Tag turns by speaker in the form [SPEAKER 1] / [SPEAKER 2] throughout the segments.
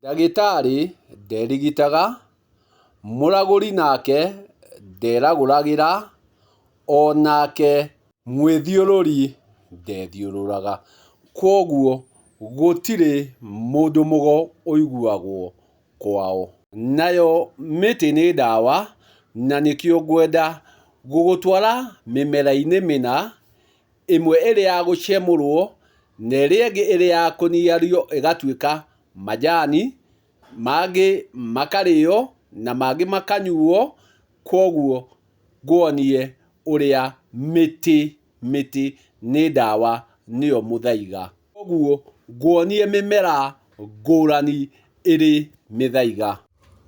[SPEAKER 1] Ndagĩtarĩ nderigitaga, mũragũri nake nderagũragĩra onake mwĩthiũrũri ndethiũrũraga. Kwoguo gũtirĩ mũndũ mũgo ũiguagwo kwao. Nayo mĩtĩ nĩ ndawa na nĩkĩo ngwenda gũgũtwara mĩmera-inĩ mĩna, ĩmwe ĩrĩ ya gũcemũrwo na ĩrĩa ĩngĩ ĩrĩ ya kũniario ĩgatuĩka majani, mangĩ makarĩo na mangĩ makanyuo, kwoguo nguonie ũrĩa mĩtĩ, mĩtĩ nĩ ndawa nĩyo mũthaiga. Kwoguo nguonie mĩmera ngũrani ĩrĩ mĩthaiga.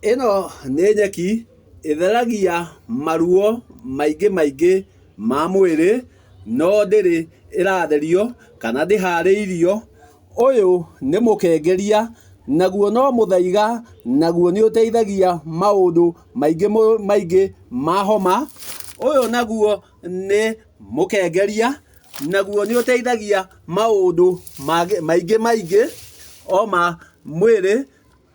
[SPEAKER 1] Ĩno nĩ nyeki ĩtheragia maruo maingĩ maingĩ ma mwĩrĩ, no ndĩrĩ ĩratherio kana ndĩharĩirio. Ũyũ nĩ mũkengeria, naguo no mũthaiga, naguo nĩ ũteithagia maũndũ maingĩ maingĩ ma homa. Ũyũ naguo nĩ mũkengeria, naguo nĩ ũteithagia maũndũ maingĩ maingĩ o ma mwĩrĩ.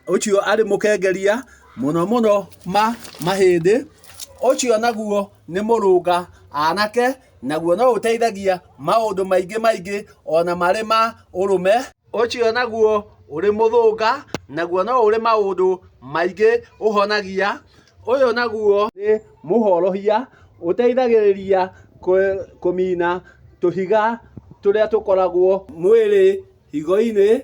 [SPEAKER 1] Ũcio arĩ mũkengeria mũno mũno ma mahĩndĩ, ũcio naguo nĩ mũrũnga anake, naguo no ũteithagia maũndũ maingĩ maingĩ ona marĩ ma ũrũme. Ũcio naguo ũrĩ mũthũnga, naguo no ũrĩ maũndũ maingĩ ũhonagia. Ũyũ naguo nĩ mũhorohia, ũteithagĩrĩria kũmina tũhiga tũrĩa tũkoragwo mwĩrĩ higo-inĩ.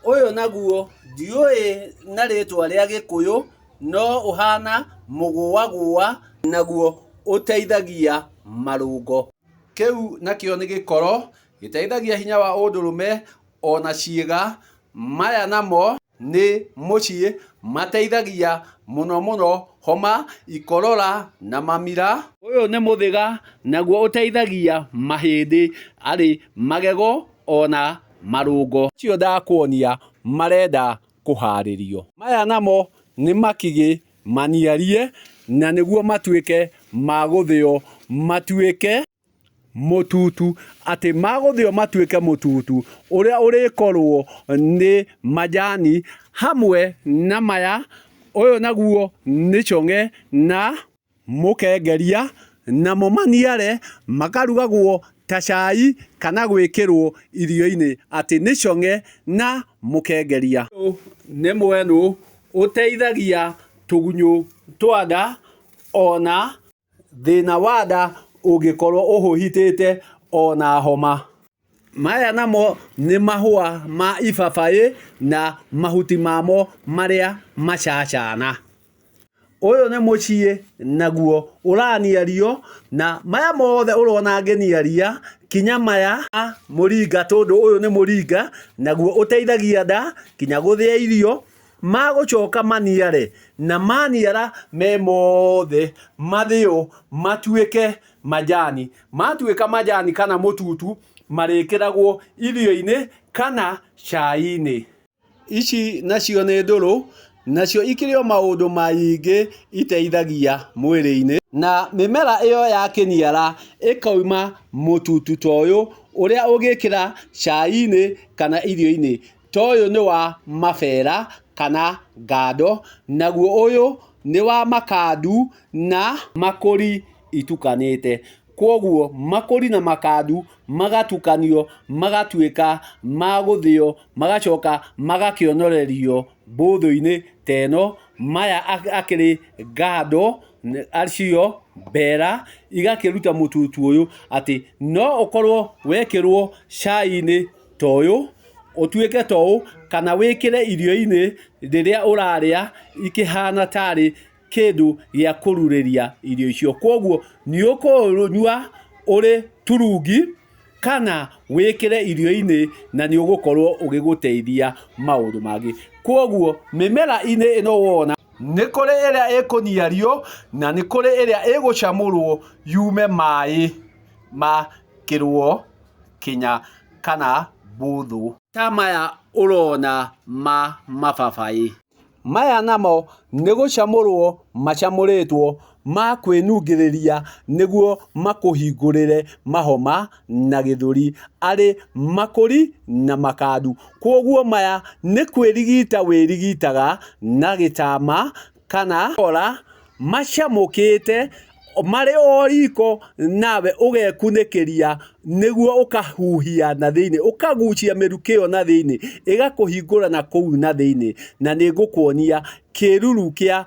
[SPEAKER 1] Ũyũ naguo ndiũĩ na rĩtwa rĩa gĩkũyũ, no ũhana mũgũagũa, naguo ũteithagia marũngo. Kĩu nakĩo nĩ gĩkoro, gĩteithagia hinya wa ũndũrũme ona ciĩga. Maya namo nĩ mũciĩ, mateithagia mũno mũno homa, ikorora na mamira. Ũyũ nĩ mũthĩga, naguo ũteithagia mahĩndĩ arĩ magego ona marũngo. Macio ndakuonia marenda kũharĩrio. Maya namo nĩ makigĩ maniarie na nĩguo matuĩke ma gũthĩo matuĩke mũtutu, atĩ magũthĩo matuĩke mũtutu ũrĩa ũrĩkorwo nĩ majani hamwe na maya, ũyũ naguo nĩ chong'e na mũkengeria, namo maniare makarugagwo ta cai kana gwĩkĩrwo irio-inĩ atĩ nĩ cong'e na mũkengeria. Ũyũ nĩ mwenũ ũteithagia tũgunyũ twa nda ona thĩna wa nda ũngĩkorwo ũhũhitĩte ona homa. Maya namo nĩ mahũa ma ibabaĩ na mahuti mamo marĩa macacana. Ũyũ nĩ mũciĩ naguo ũraniario na maya mothe ũrona ngĩniaria kinya maya mũringa tondũ ũyũ nĩ mũringa naguo ũteithagia nda kinya gũthĩa irio. Magũcoka maniare na maniara me mothe mathĩo matuĩke majani. Matuĩka majani kana mũtutu marĩkĩragwo irio-inĩ kana cai-inĩ. Ici nacio nĩ ndũrũ, nacio ikĩrĩ o maũndũ maingĩ iteithagia mwĩrĩ-inĩ. Na mĩmera ĩyo ya kĩniara ĩkauma mũtutu ta ũyũ ũrĩa ũngĩkĩra cai-inĩ kana irio-inĩ. Ta ũyũ nĩ wa mabera kana ngando, naguo ũyũ nĩ wa makandu na makũri itukanĩte. Kwoguo makũri na makandu magatukanio magatuĩka ma gũthĩo magacoka magakĩonorerio mbũthũ-inĩ ta ĩno. Maya akĩrĩ ngando acio mbera igakĩruta mũtutu ũyũ atĩ no ũkorwo wekĩrwo cai-inĩ ta ũyũ ũtuĩke ta ũũ kana wĩkĩre irio-inĩ rĩrĩa ũrarĩa ikĩhana tarĩ kĩndũ gĩa kũrurĩria irio icio. Kwoguo nĩ ũkũũnyua ũrĩ turungi kana wĩkĩre irio-inĩ na nĩ ũgũkorwo ũgĩgũteithia maũndũ mangĩ. Kwoguo mĩmera-inĩ ĩno wona nĩ kũrĩ ĩrĩa ĩkũniario na nĩ kũrĩ ĩrĩa ĩgũcamũrwo yume maĩ makĩrwo kĩnya kana mbũthũ. Ta maya ũrona ma mababaĩ. Maya namo nĩ gũcamũrwo macamũrĩtwo ma kwĩnungĩrĩria nĩguo makũhingũrĩre mahoma na gĩthũri arĩ makũri na makandu. Kwoguo maya nĩ kwĩrigita wĩrigitaga na gĩtama kana kora macamũkĩte marĩ o riko nawe ũgekunĩkĩria nĩguo ũkahuhia na thĩinĩ, ũkagucia mĩrukĩ ĩyo na thĩinĩ, ĩgakũhingũra na kũu na thĩinĩ, na nĩ ngũkuonia kĩruru kĩa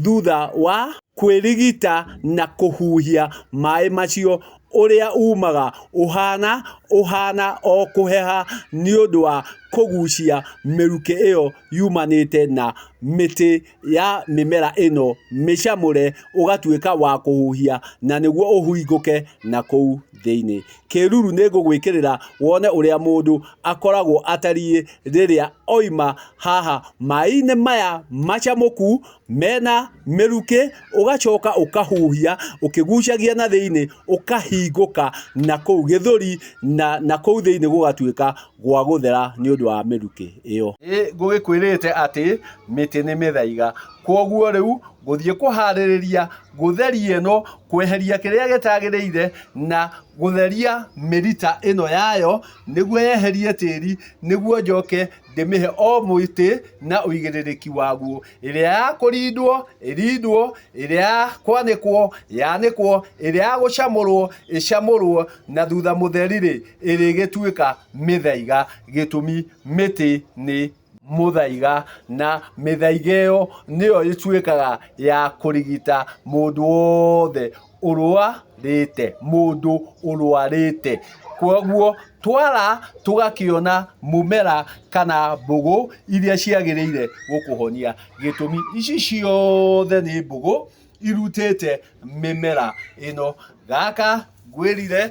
[SPEAKER 1] thutha wa kwĩrigita na kũhuhia maĩ macio ũrĩa umaga ũhana ũhana o kũheha nĩ ũndũ wa kũgucia mĩrukĩ ĩyo yumanĩte na mĩtĩ ya mĩmera ĩno mĩcamũre ũgatuĩka wa kũhuhia na nĩguo ũhingũke na kũu thĩinĩ. Kĩruru nĩ ngũgwĩkĩrĩra wone ũrĩa mũndũ akoragwo atariĩ rĩrĩa oima haha maĩ-inĩ maya macamũku mena mĩrukĩ, ũgacoka ũkahuhia ũkĩgucagia na thĩinĩ ũkahingũka na kũu gĩthũri na na kũu thĩinĩ gũgatuĩka gwa gũthera nĩ ũndũ wa mĩrukĩ ĩyo. Ĩ ngũgĩkwĩrĩte atĩ mĩtĩ nĩ mĩthaiga, kwoguo rĩu ngũthiĩ kũharĩrĩria gũtheria ĩno, kweheria kĩrĩa gĩtagĩrĩire na gũtheria mĩrita ĩno yayo nĩguo yeherie tĩri, nĩguo njoke ndĩmĩhe o mũtĩ na ũigĩrĩrĩki waguo. Ĩrĩa ya kũrindwo ĩrindwo, ĩrĩa ya kwanĩkwo yanĩkwo, ĩrĩa ya gũcamũrwo ĩcamũrwo, na thutha mũtheri-rĩ, ĩrĩgĩtuĩka mĩthaiga. Gĩtũmi mĩtĩ nĩ mũthaiga, na mĩthaiga ĩyo nĩyo ĩtuĩkaga ya kũrigita mũndũ wothe ũrwarĩte, mũndũ ũrwarĩte. Kwoguo twara tũgakĩona mũmera kana mbũgũ iria ciagĩrĩire gũkũhonia. Gĩtũmi ici ciothe nĩ mbũgũ irutĩte mĩmera ĩno. Gaka ngwĩrire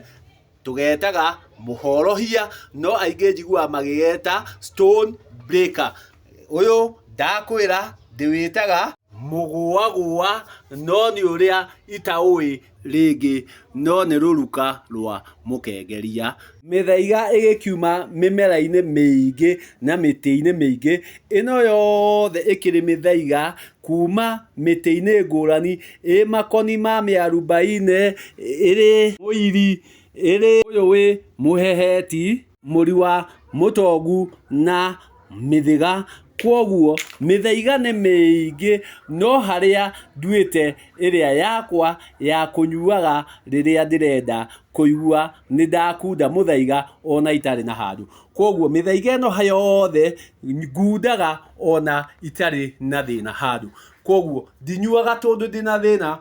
[SPEAKER 1] tũgetaga mũhorohia, no aingĩ njiguaga magĩgeta stone breaker. Ũyũ ndakwĩra ndĩwĩtaga mũgũagũa, no nĩ ũrĩa itaũĩ rĩngĩ, no nĩ rũruka rwa mũkengeria. Mĩthaiga ĩgĩkiuma mĩmera-inĩ mĩingĩ na mĩtĩ-inĩ mĩingĩ, ĩno yothe ĩkĩrĩ mĩthaiga kuma mĩtĩ-inĩ ngũrani, ĩ makoni ma mĩarubaine, ĩrĩ mũiri, ĩrĩ ũyũ wĩ mũheheti, mũri wa mũtongu na mĩthĩga. Kwoguo mĩthaiga nĩ mĩingĩ no harĩa nduĩte ĩrĩa yakwa ya kũnyuaga rĩrĩa ndĩrenda kũigua nĩ ndakunda mũthaiga ona itarĩ na handũ. Kwoguo mĩthaiga ĩno yothe ngundaga ona itarĩ na thĩna handũ. Kwoguo ndinyuaga tondũ ndĩna thĩna,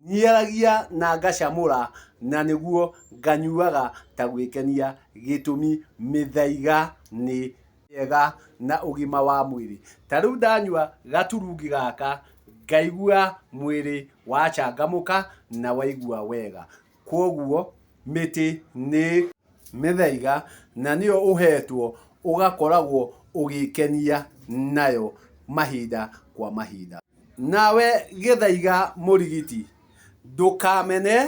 [SPEAKER 1] nyiaragia na ngacamũra na nĩguo nganyuaga ta gwĩkenia gĩtũmi mĩthaiga nĩ mĩega na ũgima wa mwĩrĩ. Ta rĩu ndanyua gaturungi gaka ngaigua mwĩrĩ wacangamũka na waigua wega. Kwoguo mĩtĩ nĩ mĩthaiga na nĩyo ũhetwo ũgakoragwo ũgĩkenia nayo mahinda kwa mahinda. Nawe gĩthaiga mũrigiti, ndũkamene,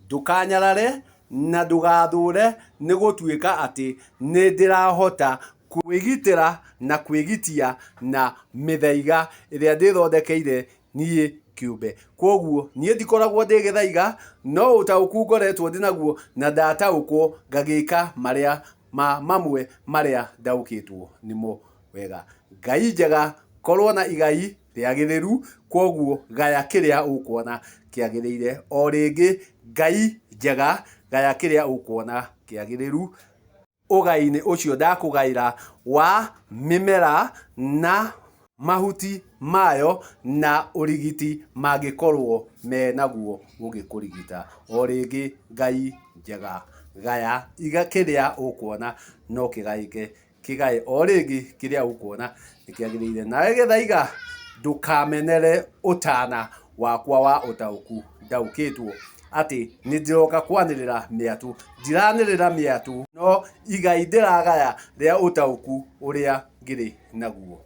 [SPEAKER 1] ndũkanyarare na ndũgathũre nĩ gũtuĩka atĩ nĩ ndĩrahota kwĩgitĩra na kwĩgitia na mĩthaiga ĩrĩa ndĩthondekeire niĩ kĩũmbe. Kwoguo niĩ ndikoragwo ndĩ gĩthaiga, no ũtaũku ngoretwo ndĩ naguo na ndataũkwo ngagĩka marĩa ma mamwe marĩa ndaũkĩtwo nĩmo wega. Ngai njega, korwo na igai rĩagĩrĩru, kwoguo gaya kĩrĩa ũkuona kĩagĩrĩire. O rĩngĩ, Ngai njega, gaya kĩrĩa ũkuona kĩagĩrĩru. Ũgai-inĩ ũcio ndakũgaĩra wa mĩmera na mahuti mayo na ũrigiti mangĩkorwo me naguo ũngĩkũrigita. O rĩngĩ Ngai njega, gaya iga kĩrĩa ũkuona no kĩgaĩke kĩgae o rĩngĩ kĩrĩa ũkuona nĩ kĩagĩrĩire. Nawe Gĩthaiga ndũkamenere ũtana wakwa wa ũtaũku ndaũkĩtwo atĩ nĩ ndĩroka kwanĩrĩra mĩatũ. Ndiranĩrĩra mĩatũ no igai ndĩragaya rĩa ũtaũku ũrĩa ngĩrĩ naguo.